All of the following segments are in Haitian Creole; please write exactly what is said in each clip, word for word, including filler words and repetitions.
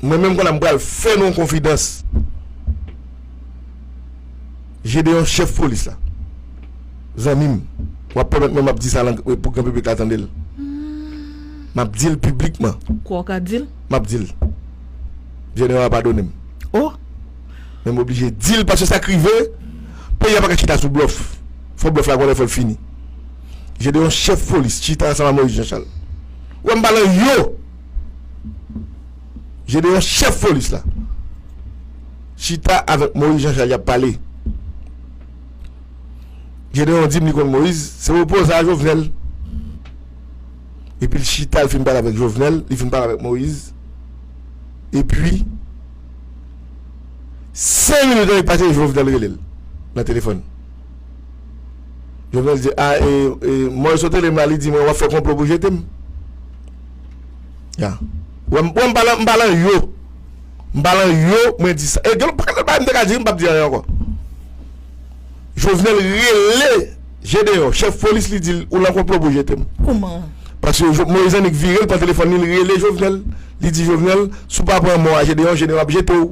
Mwen menm konn a m pral fè nou yon konfidans. Gedeon, chèf polis la, zanmi m, w ap pèmèt mwen m ap di sa lan, pou gran piblik la tande l. M ap di l piblikman. Kwa w ka di l? M ap di l. Gedeon a padone m. Oh! Men m oblije di l paske sa k rive, peyi a pa ka chita sou blòf. Fò blòf la gon lè fò l fini. Gedeon, chèf polis, chita ansanm a Moïse Jean Charles. Ou wè m pa lan yo. Gedeon, chèf polis la, chita avèk Moïse Jean Charles, y ap pale. Gedeon di m li konn Moïse, se opozan a Jovenel. Epi l chita, l fin pale avèk Jovenel, li fin pale avèk Moïse. Epi, senk minit annik pase, Jovenel rele l nan telefòn. Jovenel di, a, e, e, Moïse sot rele m la, li di mwen, w ap fè konplo pou jete m. Ya. Wè m, wè m pa lan, m pa lan yo. M pa lan yo, mwen di sa. E gen yon pakèt lòt bagay m te ka di, m p ap di anyen ankò. Jovenel rele Gedeon, chèf polis, li di l, ou lan konplo pou jete m. Kouman? Paske Jo-, Moïse annik vire l, pran telefòn li, li rele Jovenel. Li di Jovenel, si w pa pran mò a Gedeon, Gedeon ap jete w.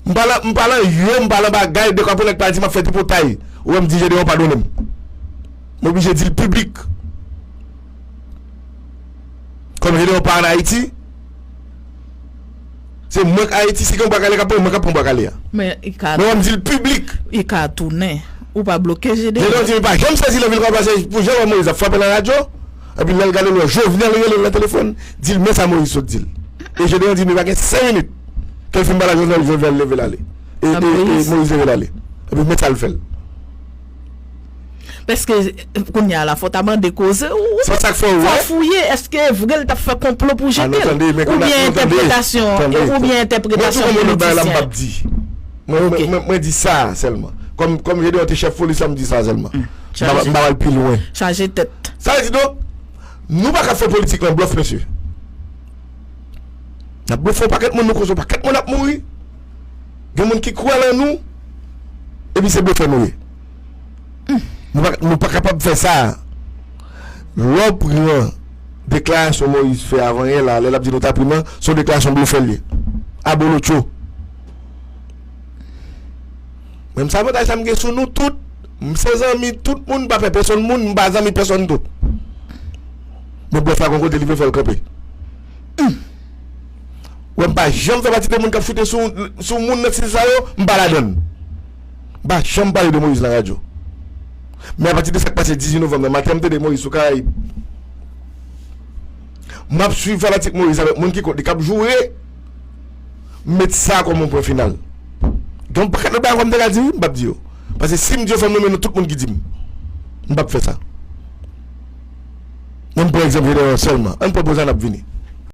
M pa lan, m pa lan yo, m pa lan bagay, dekwa pou nèg pa di m ap fè tripotay. Ou wè m di Gedeon padone m. M oblije di l piblik. Kòm Gedeon pa ann Ayiti, se mwen k Ayiti, si gen bwa kale k ap pran, mwen k ap pran bwa kale a. Men i ka Men w ap di l piblik. I ka tounen. Ou pa bloke Gedeon. Gedeon di li pa janm sezi nan vil Kòbasye pou jan wè Moïse ap frape nan radyo. Epi lè l gade l wè Jovenel rele l nan telefòn, di l men sa Moïse sot di l. E Gedeon di li pa gen senk minit. Ke l fin pale ak Jovenel, Jovenel leve l ale. E, e, e Moïse leve l ale. Epi men sa l fè l. Paske kounye a la, fò w ta mande koze, ou, Se sa k fè w fò wè. Fouye, èske vre l t ap fè konplo pou jete l? Oubyen entèpretasyon, oubyen entèpretasyon politisyen. Mwen, mwen, mwen di sa sèlman. Kòm, kòm Gedeon te chèf polis la, m di sa sèlman. M pa, m pa pral pi lwen. Chaje tèt. Sa vle di, donk, nou pa ka fè politik lan blòf, mesye. N ap blofè yon pakèt moun, nou koze yon pakèt moun ap mouri. Gen moun ki kwè lan nou, epi se blofè nou ye. Nou pa, nou pa kapab fè sa. Lè w pran deklarasyon Moïse fè avan yè la, lè l ap di nou ta pran nan, se yon deklarasyon blofè l ye. Abolotcho. Men m se avantaj sa m gen sou nou tout. M se zanmi tout moun, m pa pè pèsonn moun, m pa zanmi pèsonn tou. Men blòf la gon kote li vle fè l kanpe. Ou wè m pa janm fè pati de moun k ap choute sou, sou moun nan stil sa yo, m pa ladann. M pa janm pale de Moïse nan radyo. Men apati de sa k pase dizuit novanm nan, maten an m tande Moïse sou Karayib. M ap swiv fanatik Moïse avèk moun ki kont li k ap joure. M met sa kòm yon pwen final. Gen yon pakèt lòt bagay ankò m te ka di wi, m p ap di yo. Paske si m di yo, fò m nonmen non tout moun ki di m. M p ap fè sa. Ann pran egzanp Gedeon sèlman. Ann pran poz la n ap vini.